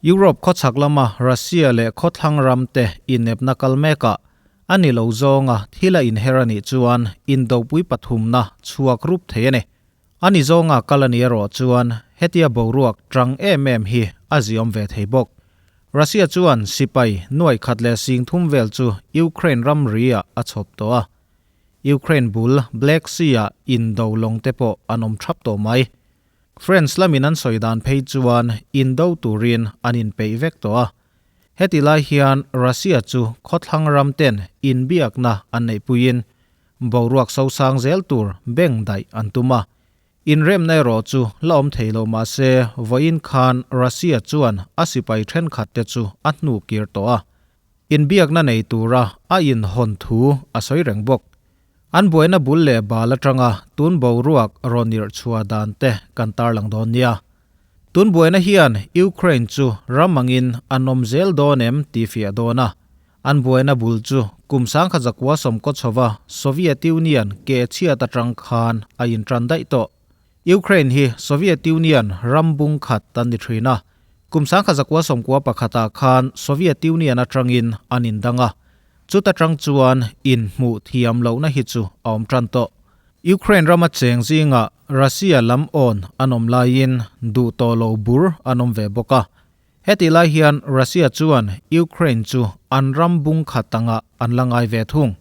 Europe khawchhak lama Russia leh khawthlang ramte inepna kal mekah a ni lo zawnga thil a inher a nih chuan indopui pathumna chhuak rup thei a ni. A ni zawnga kal a nih erawh chuan hetia boruak tang em em hi a ziawm ve thei bawk. Russia chuan sipai nuaih khat leh sing thum vel chu Ukraine ramri-ah a chhawp tawh a. Ukraine bul Black Sea-ah indo lawng te pawh an awm thap tawh mai. France lamin an sawi dan phei chuan indo turin an inpeih vek tawh a. Heti lai hian Russia chu khawthlang ram ten inbiakna an neihpuiin boruak sosang zel tur beng daih an tum a. Inremna erawh chu la awm thei lo mah se vawiin khan Russia chuan a sipai thenkhat te chu a hnu kir tawh a. Inbiakna nei tura a inhawn thu a sawi reng bawk. An buaina bul leh bal atanga tun boruak rawn irh chhuah dan te kan tarlang dawn nia. Tun buaina hian Ukraine chu ram angin an awm zel dawn em tih fiah dawn a. An buaina bul chu kum sangkhat zakua sawmkaw chhova Soviet Union ke chhiat atang khan a intan daih tawh. Ukraine hi Soviet Union ram bung khat an ni thin a. Kum sangkhat zakua sawmkua pakhatah khan Soviet Union atangin an indang a. Chuta tang chuan inhmuh thiam lohna hi chu a awm tan tawh. Ukraine rama cheng zingah Russia lam awn an awm laiin duh tawh lo bur an awm ve bawk a. Hetih lai hian Russia chuan Ukraine chu an ram bung khat anga an la ngai ve thung.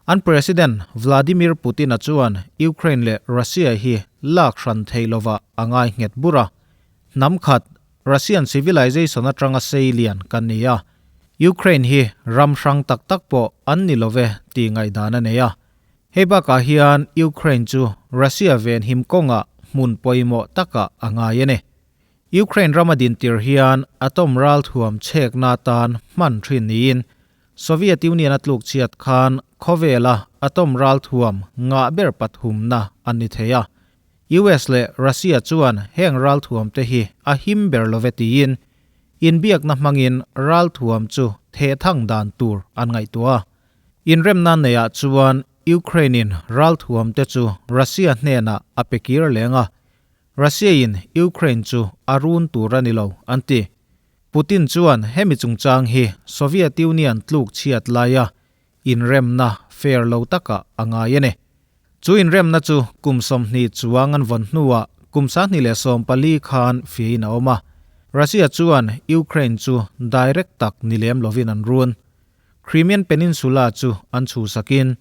An President Vladimir Putin-a chuan Ukraine leh Russia hi lak hran theih lovah a ngai nghet bur a. Hnam khat, Russian civilization atanga sei lian kan ni a, Ukraine hi ram hrang tak tak pawh an ni love tih ngaihdan a nei a. Hei bakah hian Ukraine chu Russia venhim kawngah hmun pawimawh takah a ngai a ni. Ukraine rama dintir hian atom ralthuam chhekna atan hman thin niin Soviet Union a tluk chhiat khan khawvela atom ralthuam ngah ber pathumna an ni thei a. US leh Russia chuan heng ralthuam te hi a him ber love tiin inbiakna hmangin ralthuam chu thehthang dan tur an ngaihtuah a. Inremna neiah chuan Ukraine in ralthuam te chu Russia hnenah a pe kir leng a, Russia in Ukraine chu a run tur a ni lo an ti. Putin chuan hemi chungchang hi Soviet Union tluk chhiat laia inremna fair lo takah a ngai a ni. Chu inremna chu kum 20 chuang an vawn hnuah kum 2014 khan fiahin a awm a. Russia chuan Ukraine chu direct tak ni lem lovin an run. Crimean Peninsula chu an chhuhsakin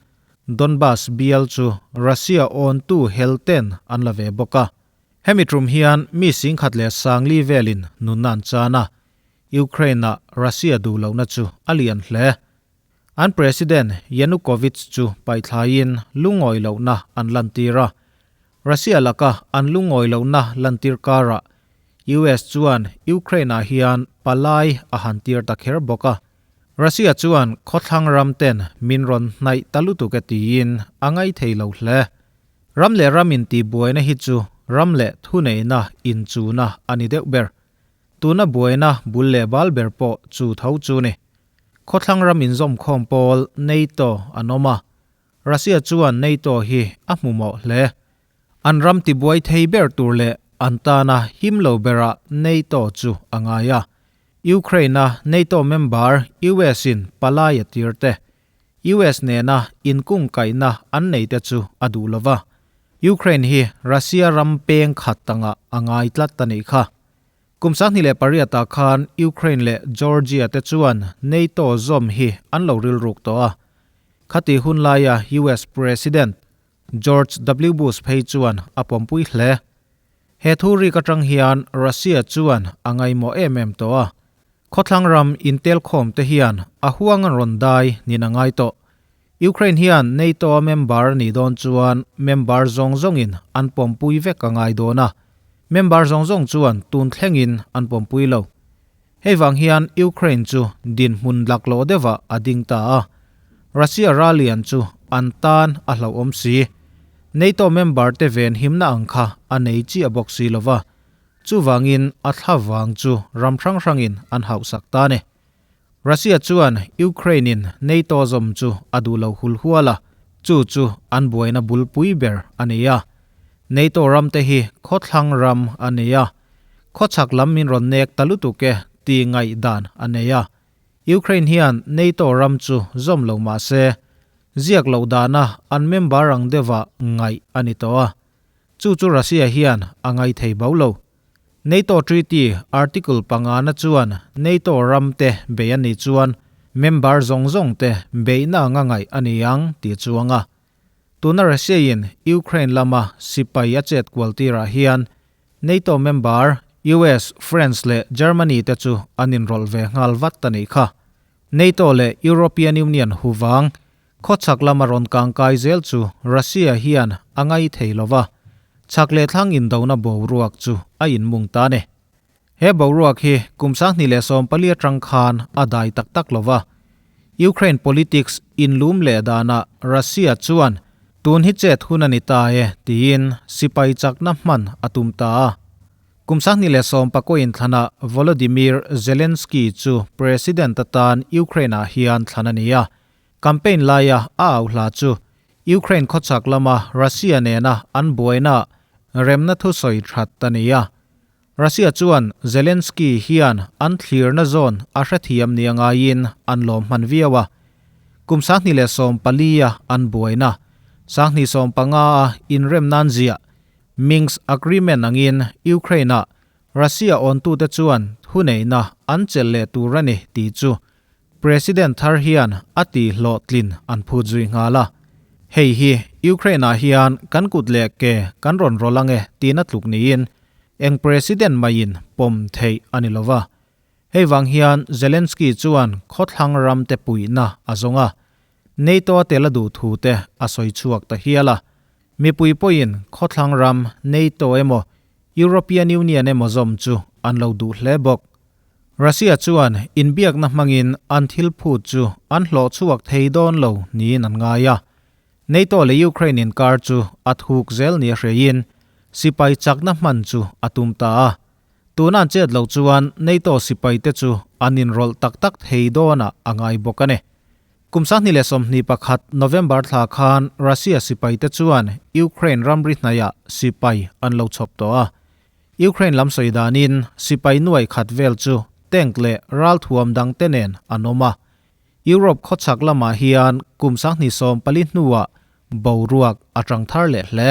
Donbas bial chu Russia awntu hel ten an la ve bawk a. Hemi tum hian mi singkhat leh sangli velin nunna an chan a, Ukraine-ah Russia duh lohna chu a lian hle. An President Yanukovych chu paithlaiin lungawi lohna an lantir a. Russia laka an lungawi lohna lantir karah US chuan Ukraine-ah hian palai a han tir ta kher bawk a. Russia chuan khawthlang ram ten min rawn hnaih ta lutuk e tiin a ngaithei lo hle. Ram leh ram intihbuaina hi chu ram leh thuneihna inchuna a ni deuh ber. Tuna buaina bul leh bal ber pawh chu tho chu ni. Khawthlang ram inzawmkhawm pawl NATO an awm a, Russia chuan NATO hi a hmu mawh hle. An ram tibuai thei ber tur leh an tana him lo berah NATO chu a ngai a. Ukraine-a NATO member US-in palai a tir te, US nena inkungkaihna an nei te chu a duh lo va. Ukraine hi Russia ram peng khat tangah a ngai tlat a nih kha. Kum 2008-ah khan Ukraine leh Georgia te chuan NATO zawm hi an lo rilruk tawh a. Khati hun laia US President George W Bush phei chuan a pawmpui hle. He thu rik atang hian Russia chuan a ngaihmawh em em tawh a. Khawthlang ram intelkhawm te hian a huang an rawn dai nin a ngai tawh. Ukraine hian NATO a member a nih dawn chuan member zawng zawngin an pawmpui vek a ngai dawn a. Member zawng zawng chuan tun thlengin an pawmpui lo. Hei vang hian Ukraine chu dinhmun laklawh deuhah a ding ta a. Russia rallian chu an tan a hlauhawm si. NATO member te ven himna ang kha a nei chiah bawk si lova. Chuvangin a thla vang chu ram hrang hrangin an hauhsak ta ni. Russia chuan Ukraine in NATO zawm chu a duh lo hul hual a, chu chu an buaina bulpui ber a ni a. NATO ram te hi khawthlang ram a ni a, khawchhak lam min rawn nek ta lutuk e tih ngaihdan a nei a. Ukraine hian NATO ram chu zawm lo mah se, ziak loh dana an member ang deuhah ngaih a ni tawh a. Chu chu Russia hian a ngai thei bo lo. NATO Treaty Article pangana chuan NATO ram te bei a nih chuan member zawng zawng te beihna anga ngaih a ni ang tih chuang a. Tuna Russia in Ukraine lama sipai a chet kual tirah hian NATO member US, France leh Germany te chu an inrawlh ve nghal vat a nih kha. NATO leh European Union huvang Khawchhak lama rawn kangkai zel chu Russia hian a ngai thei lo va, chhak leh thlang indona boruak chu a inmung ta ni. He boruak hi kum 2014 atang khan a dai tak tak lo va. Ukraine politics inlum leh danah Russia chuan tun hi chet hun a ni ta e tiin sipai chakna hman a tum ta a. Kum 2019 inthlanah Volodymyr Zelensky chu President atan Ukraine-ah hian thlan a ni a. Campaign laia a au hla chu Ukraine khawchhak lama Russia nena an buaina remna thusawi that a ni a. Russia chuan Zelensky hian an thlirna zawn a hrethiam nia ngaiin an lawm hman viau a. Kum 2014 a an buaina, 2015 a inremnan ziah Minsk Agreement angin Ukraine-ah Russia awntute chuan thuneihna an chelh leh tur a ni tih chu President thar hian a tih hlawhtlin an phut zui nghal a. Hei hi Ukraine-ah hian kan kut leh ke kan rawn rawlh ange tiin a tluk niin eng President maiin pawm theih a ni lova. Hei vang hian Zelensky chuan khawthlang ramte puihna a zawng a, NATO a tel a duh thu te a sawi chhuak ta hial a. Mipui pawhin khawthlang ram NATO emaw European Union emaw zawm chu an lo duh hle bawk. Russia chuan inbiakna hmangin an thil phut chu an hlawh chhuak thei dawn lo niin an ngai a. NATO leh Ukraine inkar chu a thuk zel nia hreiin sipai chakna hman chu a tum ta a. Tuna an chet loh chuan NATO sipaite chu an inrawlh tak tak thei dawnah a ngai bawk a ni. Kum 2021 November thla khan Russia sipaite chuan Ukraine ramri hnaiah sipai an lo chhawp tawh a. Ukraine lam sawi danin sipai nuai khat vel chu tank leh ralthuam dangte nen an awm a. Europe khawchhak lamah hian kum 2014 hnuah boruak a tang thar leh hle.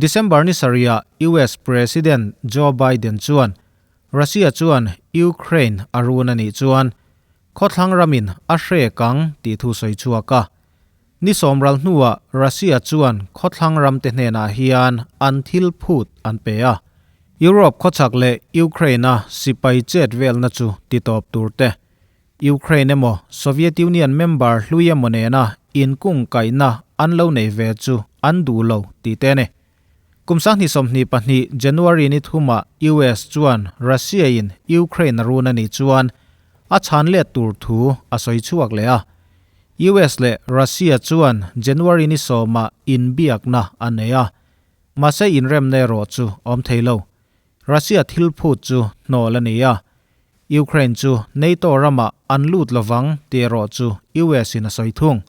December ni sarihah US President Joe Biden chuan Russia chuan Ukraine a run a nih chuan khawthlang ramin a hrek ang tih thu sawi chhuak a. Ni sawmral hnuah Russia chuan khawthlang ramte hnenah hian an thil phut an pe a. Europe khawchhak leh Ukraine-a sipai chet velna chu titawp tur te, Ukraine emaw Soviet Union member hlui emaw nena inkungkaihna an lo nei ve chu an duh lo tih te a ni. Kum 2022 January ni thumah US chuan Russia-in Ukraine a run a nih chuan a chhan let tur thu a sawi chhuak leh a. US leh Russia chuan January ni sawmah inbiakna a nei a, mahse inremna erawh chu awm thei lo. Russia thil phut chu hnawl a ni a, Ukraine chu NATO ramah an lut lovang tih erawh chu US in a sawi thung.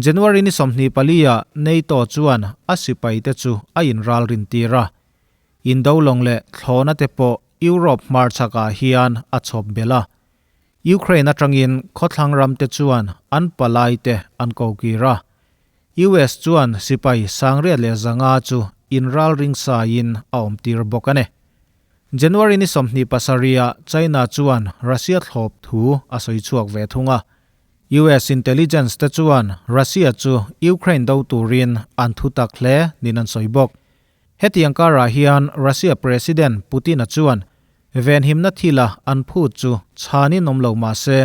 January ni 24 ah NATO chuan a sipaite chu a inralrin tir a, indo lawng leh thlawhna te pawh Europe hmarchhakah hian a chhawp belh a. Ukraine atangin khawthlang ramte chuan an palaite an ko kir a. US chuan sipai 1100 chu inralring saiin a awm tir bawk a ni. January ni 27 ah China chuan Russia thlawp thu a sawi chhuak ve thung a. US intelligence te chuan Russia chu Ukraine do turin an thu tak hle niin an sawi bawk. Hetiang karah hian Russia President Putin-a chuan venhimna thila an phut chu chhanin awm lo mah se,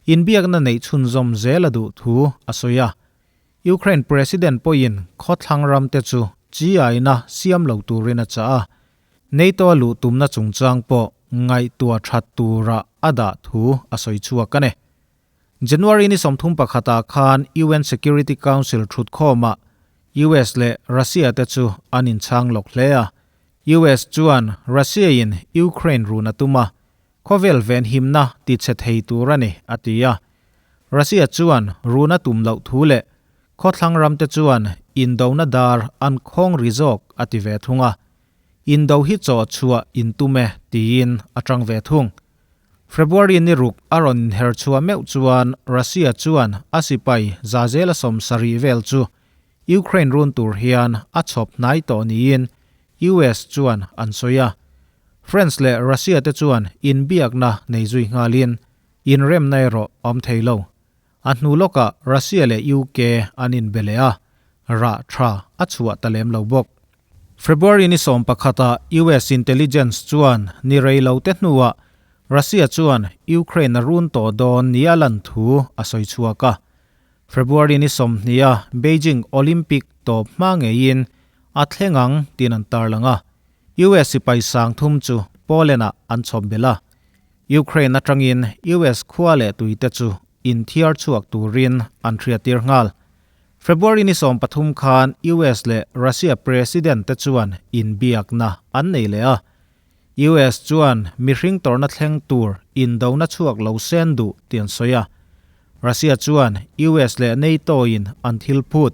inbiakna neih chhunzawm zel a duh thu a sawi a. Ukraine President pawhin khawthlang ramte chu chi aina siam lo turin a chah a, NATO a luh tumna chungchang pawh ngaihtuah that tura a dah thu a sawi chhuak a ni. January ni 31 ah khan UN Security Council thutkhawmah US leh Russia te chu an inchhang lawk hle a. US chuan Russia in Ukraine run a tum a, khawvel venhimna ti chhe thei tur a ni, a ti a. Russia chuan run a tum loh thu leh khawthlang ramte chuan indona dar an khawng ri zawk a ti ve thung a. Indo hi chaw chhuah in tum e tiin a tang ve thung. February ni ruk a rawn inher chhuah meuh chuan Russia chuan a sipai za zela 70 vel chu Ukraine run tur hian a chhawp hnai tawh niin US chuan an sawi a. France leh Russia te chuan inbiakna nei zui nghalin inremna erawh a awm thei lo. A hnu lawkah Russia leh UK an inbe leh a, rah tha a chhuah ta lem lo bawk. February ni 11 ah US intelligence chuan ni rei lo te hnuah Russia chuan Ukraine a run tawh dawn nia lan thu a sawi chhuak a. February ni 20 a Beijing Olympic tawp hma ngeiin a thleng ang tiin an tarlang a. US sipai sang thum chu Poland ah an chhawp belh a. Ukraine atangin US khua leh tuite chu inthiar chhuak turin an hriattir nghal. February ni 13 khan US leh Russia President te chuan inbiakna an nei leh a. US chuan mihring tawrhna thleng tur indona chhuak lo sen duh tih an sawi a. Russia chuan US leh NATO in an thil phut.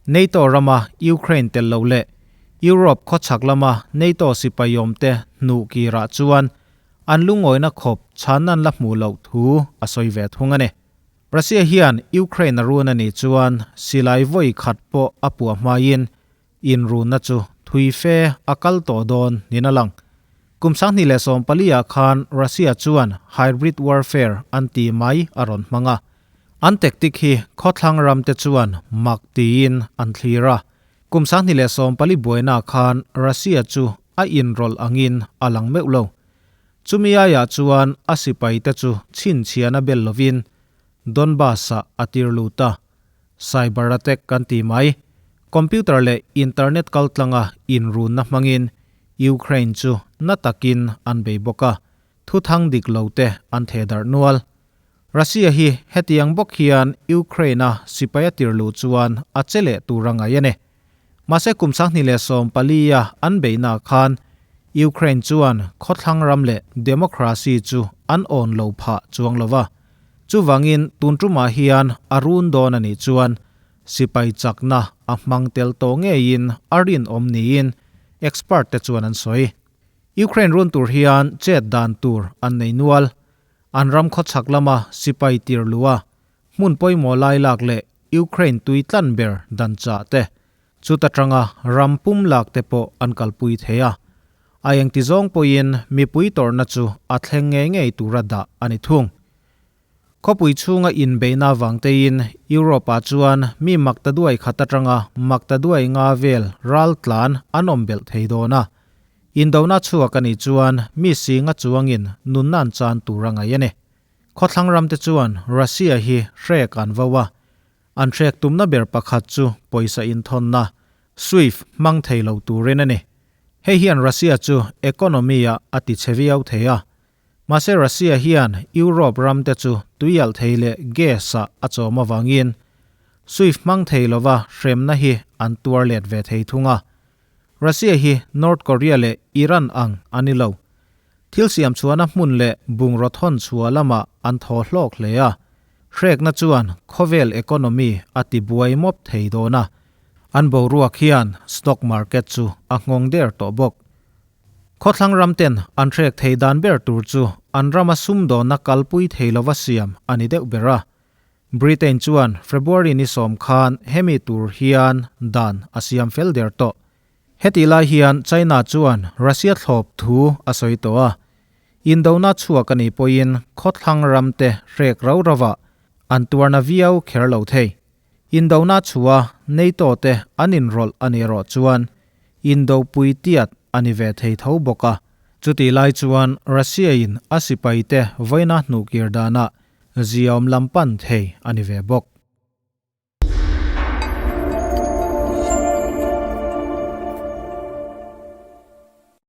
NATO rama Ukraine tel lo leh Europe khawchhak lama NATO sipai awmte hnuh kirah chuan an lungawina khawp chhan an la hmuh loh thu a sawi ve thung a ni. Russia hian Ukraine a run a nih chuan silai vawi khat pawh a puah hmaiin inrunna chu thui fe a kal tawh dawn niin a lang. Kum 2014 ah khan Russia chuan hybrid warfare an ti mai a rawn hmang a. An tactic hi khawthlang ram te chuan mak tiin an thlir a. Kum 2014 buaina khan Russia chu a inrawlh angin a lang meuh lo. Chumi aiah chuan a sipai te chu chhinchhiahna bel lovin Donbas ah a tir lut a. Cyber attack kan ti mai. Computer leh internet kaltlanga inrunna hmangin Ukraine chu na takin an bei bawk a, thuthang dik lo te an theh darh nual. Russia hi hetiang bawk hian Ukraine a sipai a tir luh chuan a che leh tur a ngai a ni. Mahse kum 2014 a an beihna khan Ukraine chuan khawthlang ram leh democracy chu an awn lo phah chuang lo va. Chuvangin tun tumah hian a run dawn a nih chuan sipai chakna a hmang tel tawh ngeiin a rinawm niin expert te chuan an sawi. Ukraine run tur hian chet dan tur an nei nual. An ram khawchhak lama sipai tir lua hmun pawimawh lai lak leh Ukraine tui tlan ber dan chah te chuta tanga ram pum lak te pawh an kalpui thei a. A engti zawng pawhin mipui tawrhna chu a thleng ngei ngei tura dah a ni thung. Khawpui chhunga inbeihna vangtein Europe ah chuan mi makta duai khat atanga makta duai nga vel ral tlan an awm belh thei dawn a. Indona chhuak a nih chuan mi singa chuangin nunna an chan tur a ngaih a ni. Khawthlang ram te chuan Russia hi hrek an vo a. An hrek tumna ber pakhat chu pawisa inthawnna, SWIFT, hmang thei lo turin a ni. Hei hian Russia chu economy ah a ti chhe viau thei a. Mahse Russia hian Europe ram te chu tuialh thei leh gas ah a chawm avangin SWIFT hmang thei lova hremna hi an tuar let ve thei thung a. Russia hi North Korea leh Iran ang a ni lo. Thil siam chhuahna hmun leh bungraw thawn chhuah lamah an thaw hlawk hle a. Hrekna chuan khawvel economy a ti buai mawp thei dawn a. An boruak hian stock market chu a nghawng der tawh bawk. Khawthlang ram ten an hrek thei dan ber tur chu an rama sumdawnna kalpui thei lova siam a ni deuh ber a. Britain chuan February ni 10 khan hemi tur hian dan a siam fel der tawh. Heti lai hian China chuan Russia thlawp thu a sawi tawh a. Indona chhuak a nih pawhin khawthlang ram te hrek rau rauah an tuarna viau kher lo thei. Indona chhuah NATO te an inrawlh a nih erawh chuan indopui tiat a ni ve thei tho bawk a. Chutih lai chuan Russia in a sipai te vawiina hnuhkir danah ziaawm lam pan thei a ni ve bawk.